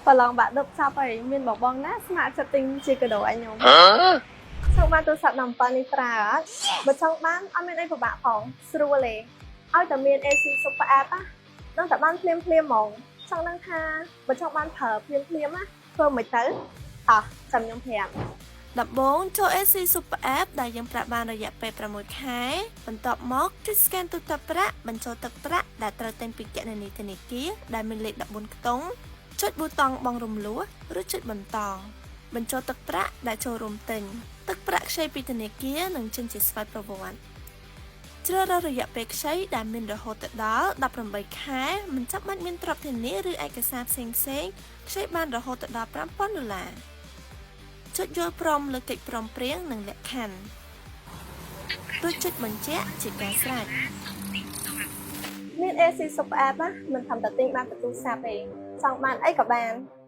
ប្រឡងបាក់ឌុបចប់ហើយមានបងបងណាស្ម័គ្រចិត្តទិញជាកាដូឲ្យខ្ញុំចង់បានទូរស័ព្ទ17នេះប្រើអត់បើចង់បានអត់មានអីពិបាកផងស្រួលទេឲ្យតែមាន AC Super App ណាដឹងតែបានភ្លាមភ្លាមហ្មងចង់ដឹងថាបើចង់បានប្រើភ្លាមភ្លាមណាធ្វើមិនទៅតោះចាំខ្ញុំប្រាប់ ដំបូងចូល AC Super App ដែលយើងប្រាក់បានរយៈពេល6ខែបន្ទាប់មកចុច scan ទូទាត់ប្រាក់បញ្ចូលទឹកប្រាក់ដែលត្រូវទិញពីគណនីធនាគារដែលមានលេខ14ខ្ទង់ចុចប៊ូតុងបង់រំលោះឬចុចបន្តបញ្ចូលទឹកប្រាក់ដែលចូលរួមទិញទឹកប្រាក់ខ្ចីពីធនាគារនឹងចេញជាស្វ័យប្រវត្តិជ្រើសរើសរយៈពេលខ្ចីដែលមានរហូតដល់18ខែមិនចាំបាច់មានទ្រព្យធានាឬឯកសារផ្សេងៗខ្ចីបានរហូតដល់5000ដុល្លារ ចុចយល់ព្រមលើកិច្ចព្រមព្រៀងនិងលក្ខខណ្ឌរួចចុចបញ្ជាក់ជាការស្រេច មាន AC Super App ណាមិនធម្មតាទិញបានតែទូរស័ព្ទទេចង់បានអីក៏បាន។